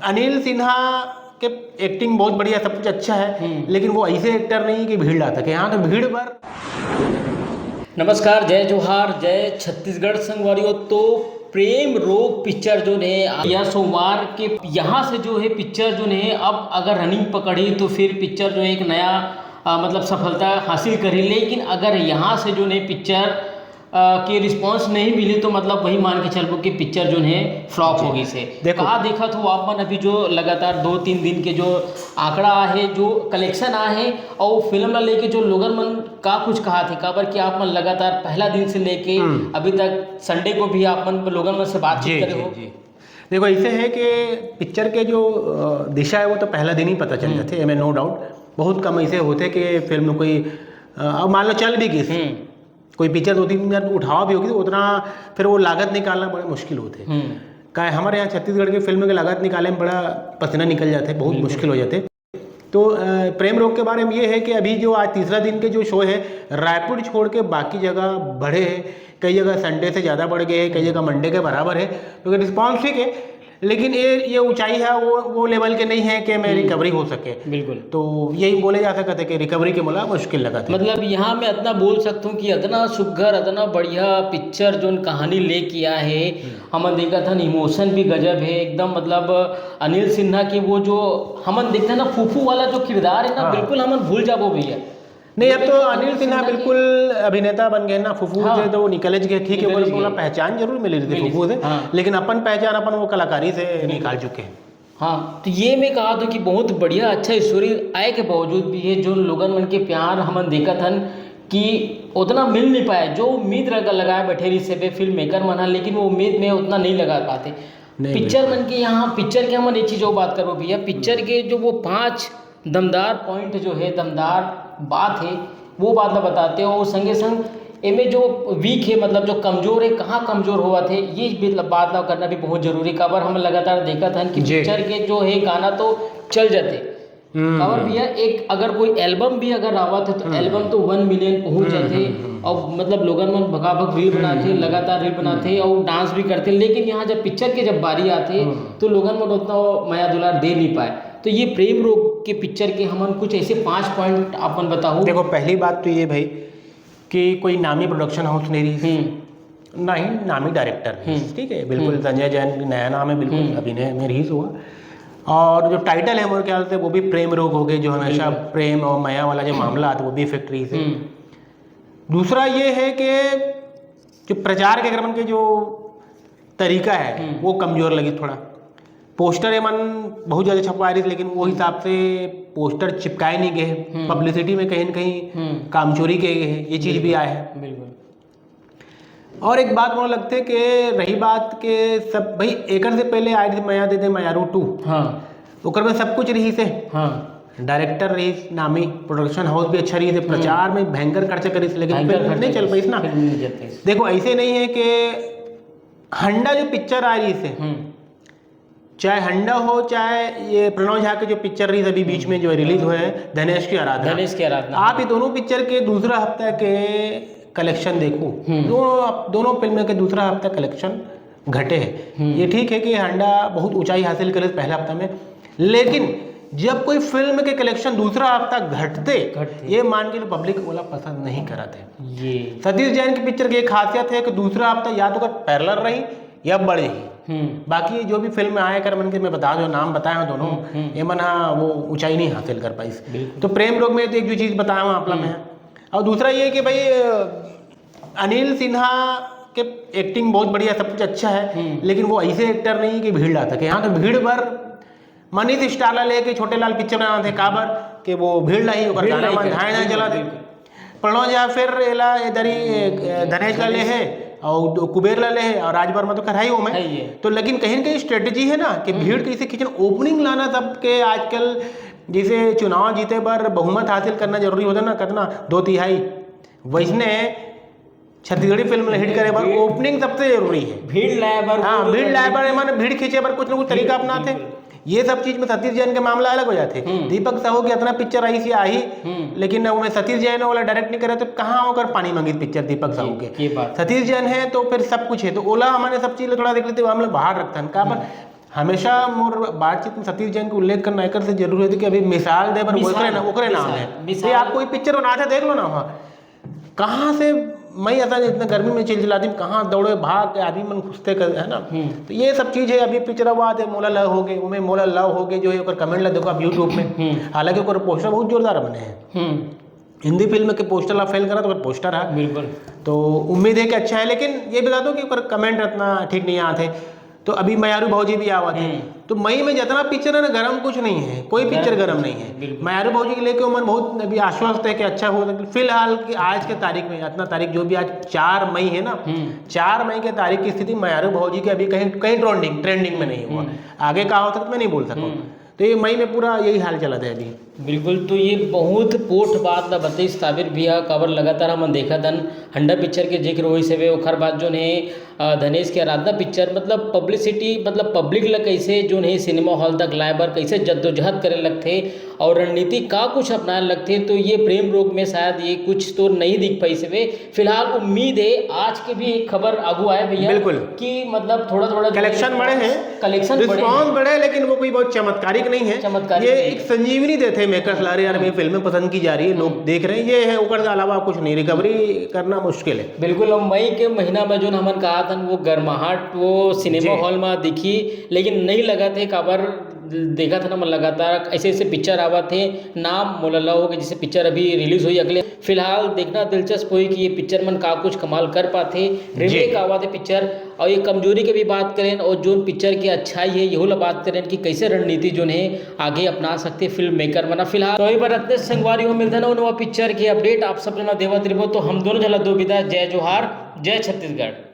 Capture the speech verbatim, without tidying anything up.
अनिल सिन्हा के एक्टिंग बहुत बढ़िया, सब कुछ अच्छा है, हम्म। लेकिन वो ऐसे एक्टर नहीं कि भीड़ ला सके। यहाँ तो भीड़ भर नमस्कार, जय जोहार, जय छत्तीसगढ़ संगवारियों। तो प्रेम रोग पिक्चर जो ने यह सोमवार के यहाँ से जो है पिक्चर जो ने अब अगर रनिंग पकड़ी तो फिर पिक्चर जो है एक नया अ, मतलब सफलता हासिल करी। लेकिन अगर यहाँ से जो ने पिक्चर अ, के रिस्पांस नहीं मिली तो मतलब वही मान के चलबो कि पिक्चर जो है फ्लॉप हो गई से। देखो। कहा देखा तो आप मन अभी जो लगातार दो तीन दिन के जो आंकड़ा आहे, जो कलेक्शन आहे और फिल्म ला लेके जो लोगन मन का कुछ कहा थे, काबर कि आप मन लगातार पहला दिन से लेके हम्म। अभी तक संडे को भी आप मन लोगन मन से बातचीत जी करे जी हो। जी देखो, ऐसे है कि पिक्चर के जो अ, दिशा है वो तो पहला दिन ही पता चल जाते हैं, एमे नो डाउट। बहुत कम ऐसे होते कि फिल्म में कोई अ, अब मान लो चल भी गई, हम्म। कोई पिक्चर दो तीन दिन उठावा भी होगी तो उतना फिर वो लागत निकालना बड़ा मुश्किल होते। हम्म। का है, हमारे यहाँ छत्तीसगढ़ की फिल्म की लागत निकालने में बड़ा पसीना निकल जाते, बहुत मुश्किल हो जाते। तो अ, प्रेम रोग के बारे में ये है कि अभी जो आज तीसरा दिन के जो शो है, रायपुर छोड़ के बाकी जगह बढ़े हैं। कई जगह संडे से ज़्यादा बढ़ गए हैं, कई जगह मंडे के बराबर है, क्योंकि रिस्पॉन्स ठीक है, लेकिन ये ये ऊंचाई है, वो वो लेवल के नहीं है कि मैं रिकवरी हो सके। बिल्कुल। तो यही बोले जा सकते हैं कि रिकवरी के मुला मुश्किल लगा था। मतलब यहाँ मैं इतना बोल सकता हूँ कि इतना सुघर, इतना बढ़िया पिक्चर जोन कहानी लेके आए है, हमन देखत हन इमोशन भी गजब है एकदम। मतलब अनिल सिन्हा की वो जो हमन देखते हैं ना फूफू वाला जो किरदार है ना, हाँ। बिल्कुल हमन भूल जाबो भैया। नहीं, अब तो अनिल सिन्हा बिल्कुल अभिनेता बन गए ना, फूफू हाँ। से तो वो निकल गए, ठीक है, वो निकल गए। थोड़ा पहचान जरूर मिली थी मिली फूफू से, थी, हाँ। लेकिन अपन पहचान अपन वो कलाकारी से निकाल चुके हैं। हाँ, तो ये मैं कहा था कि बहुत बढ़िया, अच्छा स्टोरी आए के बावजूद भी है, जो लोगन मन के प्यार हमन देखत हन कि उतना मिल नहीं पाए, जो उम्मीद लगा लगाए बैठे रही से फिल्म मेकर मन ह, लेकिन वो उम्मीद में उतना नहीं लगा पाते। नहीं, पिक्चर मन के यहाँ, पिक्चर के हमन एक चीज और बात करबो भैया, पिक्चर के जो वो पांच दमदार पॉइंट जो है, दमदार बात है, वो बात ला बताते हो। और संगे संग एमे जो वीक है, मतलब जो कमजोर है, कहाँ कमजोर होवत है, ये भी बात ला करना भी बहुत जरूरी। काबर हम लगातार देखत हन कि जी। पिक्चर के जो है गाना तो चल जाते, हम्म। काबर भैया एक अगर कोई एल्बम भी अगर आवत है तो एल्बम तो वन मिलियन पहुंच जाते। और मतलब लोगन मन भगाभग रील बनाते, लगातार रील बनाते और डांस भी करते, लेकिन यहाँ जब पिक्चर के जब बारी आते तो लोगन मन उतना मया दुलार दे नहीं पाए। तो ये प्रेम रोग के पिक्चर के हमन कुछ ऐसे पांच पॉइंट आप मन बताओ। देखो, पहली बात तो ये भाई कि कोई नामी प्रोडक्शन हाउस नहीं रही, हम्म। ना ही नामी डायरेक्टर रही, ठीक है, बिल्कुल संजय जैन नया नाम है, बिल्कुल अभिनय में रही हुआ। और जो टाइटल है मेरे ख्याल से वो भी प्रेम रोग हो गए, जो हमेशा प्रेम और मया वाला जो मामला आता है वो भी इफेक्ट रही से। हम्म। दूसरा ये है कि जो प्रचार के क्रम के जो तरीका है वो कमजोर लगी थोड़ा। पोस्टर एमन बहुत ज़्यादा छपवा रही, लेकिन वो हिसाब से पोस्टर चिपकाए नहीं गए, पब्लिसिटी में कहीं ना कहीं कामचोरी किए गए, ये चीज़ भी आए है। बिल्कुल। और एक बात मुझे लगते कि रही बात के सब भाई, एकर से पहले आई थी मया दे दे मयारू टू, हाँ। ओकर में सब कुछ रही से, हाँ। डायरेक्टर रही नामी, प्रोडक्शन हाउस भी अच्छा रही से, प्रचार में भयंकर खर्चा करी से, लेकिन भयंकर फिल्म खर्चा नहीं चल पाई ना। फिल्म नहीं चल पाई। देखो, ऐसे नहीं है कि हंडा जो पिक्चर आ रही से, हम्म। चाहे हंडा हो, चाहे ये प्रणव झा के जो पिक्चर रही अभी बीच में जो रिलीज हुए हैं, धनेश की आराधना। धनेश की आराधना। आप ये दोनों पिक्चर के दूसरा हफ्ता के कलेक्शन देखो, दोनों दोनों फिल्म के दूसरा हफ्ता कलेक्शन घटे हैं। ये ठीक है कि हंडा बहुत ऊंचाई हासिल करे पहला हफ्ता में, लेकिन जब कोई फिल्म के कलेक्शन दूसरा हफ्ता घटते, घटते। ये मान के लो पब्लिक वाला पसंद नहीं करते। ये सतीश जैन की पिक्चर की एक खासियत है कि दूसरा हफ्ता या तो अगर पैरेलल रही या बढ़े ही। हम्म। बाकी जो भी फिल्म आया कर मन के मैं बता जो नाम बताया हूँ दोनों, ये मन हाँ वो ऊंचाई नहीं हासिल कर पाई। बिल्कुल। तो प्रेम रोग में तो एक जो चीज़ बताया हूँ आपला मैं, और दूसरा ये कि भाई अ, अनिल सिन्हा के एक्टिंग बहुत बढ़िया, सब कुछ अच्छा है, लेकिन वो ऐसे एक्टर नहीं कि भीड़ ला सके। यहाँ तो भीड़ भर मनीष स्टार ला लेके छोटे लाल पिक्चर बनाते काबर कि वो भीड़ लाई, ओकर भीड़ गाना लाई मन के, धाए धाए बिल्कुल, चला दे। बिल्कुल। प्रणव झा फिर एला इधर ही अ, धनेश ला ले है और दो कुबेर ला ले है और राजवर्मा तो खराई हो है मैं। ये। तो लेकिन कहीं ना कहीं स्ट्रेटजी है ना कि भीड़ कैसे खींचना, ओपनिंग लाना सबके आजकल जैसे चुनाव जीते पर बहुमत हासिल करना जरूरी होता ना, कितना दो तिहाई, वैसने छत्तीसगढ़ी फिल्म हिट करे बर ओपनिंग सबसे जरूरी है। भीड़ लाए बर हाँ, कोई भीड़ लोग लाए बर माने भीड़ खींचे बर कुछ ना कुछ तरीका अपनाते। ये सब चीज में सतीश जैन के मामला अलग हो जाते। दीपक साहू की इतना पिक्चर आई सी आई, लेकिन ना वो सतीश जैन वाला डायरेक्ट नहीं करे तो कहाँ होकर पानी मांगी पिक्चर दीपक साहू के। ये बात। सतीश जैन है तो फिर सब कुछ है, तो ओला हमारे सब चीज थोड़ा देख लेते, हम लोग बाहर रखते हैं का पर हमेशा मोर बातचीत में सतीश जैन के उल्लेख करना एकर से जरूर है कि अभी मिसाल दे बर वो मिसाल, ओकरे ना-, ओकरे नाम मिसाल, है। मिसाल। ये आप कोई पिक्चर बनाते देख लो ना वहाँ, कहाँ से मैं ऐसा इतना गर्मी में चिलचिलाती हूँ, कहाँ दौड़े भाग के आदमी मन घुसते कर, है ना? हम्म। तो ये सब चीज़ है। अभी पिक्चर आवा थे मोला लव हो गे, ओमे मोला लव हो गे जो है ओकर कमेंट ला देखो आप YouTube में। हम्म। हालांकि ओकर पोस्टर बहुत जोरदार बने हैं। हम्म। हिंदी फिल्म के पोस्टर ला फेल करा तो ओकर पोस्टर है। बिल्कुल। तो उम्मीद है कि अच्छा है, लेकिन ये बता दो कि ओकर कमेंट इतना ठीक नहीं आते। तो अभी मयारू भौजी भी आवा थे। हम्म। तो मई में जितना पिक्चर है ना, गरम कुछ नहीं है, कोई गरम पिक्चर गरम कुछ नहीं नहीं, है। बिल्कुल। मयारू भौजी के लेके ओमन बहुत अभी आश्वस्त है कि अच्छा हो, लेकिन फिलहाल की आज के तारीख में, इतना तारीख जो भी आज चार मई है ना, हम्म। चार मई के तारीख की स्थिति मयारू भौजी के अभी कहीं, कहीं ट्रेंडिंग, ट्रेंडिंग में नहीं हुआ। हम्म। आगे का हो सकता मैं नहीं बोल सकता। हम्म। तो ये मई में पूरा यही हाल चला था अभी। बिल्कुल, तो ये बहुत पोठ बात ला बतइस साबिर भैया, काबर लगातार हमन देखत हन, हंडा पिक्चर के जिक्र होइस हवे, ओखर बाद जोन हे, अ, धनेश के आराधना पिक्चर, मतलब पब्लिसिटी, मतलब पब्लिक ला कैसे जोन हे सिनेमा हॉल तक लाए बर कैसे जद्दोजहद करे लगथे और रणनीति का कुछ अपनाए लगथे, तो ये प्रेम रोग में शायद ये कुछ तो नहीं दिख पाइस हवे। फिलहाल उम्मीद है आज के भी एक खबर आगू आए भैया, बिल्कुल। कि मतलब थोड़ा थोड़ा जो कलेक्शन है बढ़े हैं, कलेक्शन बढ़े रिस्पॉन्स हैं। बढ़े, लेकिन वो कोई बहुत चमत्कारिक नहीं है। चमत्कारिक ये नहीं एक है। संजीवनी देथे मेकर्स ला, "अरे यार, ये फिल्में पसंद की जा रही है, लोग हम्म। देख रहे हैं, ये है, ओकर अलावा कुछ नहीं, रिकवरी करना मुश्किल है।" बिल्कुल, अब मई के महीना में जो हमन कहा था वो गर्माहट वो सिनेमा जी। हॉल में दिखी, लेकिन नहीं लगा थे काबर देखा था ना, मन लगातार ऐसे ऐसे पिक्चर आवा थे, नाम मोला लव हो गे, जैसे पिक्चर अभी रिलीज हुई अगले। फिलहाल देखना दिलचस्प होई कि ये पिक्चर मन का कुछ कमाल कर पाथे, जी। रीमेक आवा थे पिक्चर। और ये कमजोरी के भी बात करें और जोन पिक्चर की अच्छाई है, यहू ला बात करें कि कैसे रणनीति जोन है आगे अपना सकते फिल्म मेकर मन। फिलहाल तो वही पर रत्नेश संगवारी हो मिलते ना नवा पिक्चर के अपडेट आप सब जना देवत रहिबो। तो हम दोनों झला दो विदा, जय जोहार, जय छत्तीसगढ़।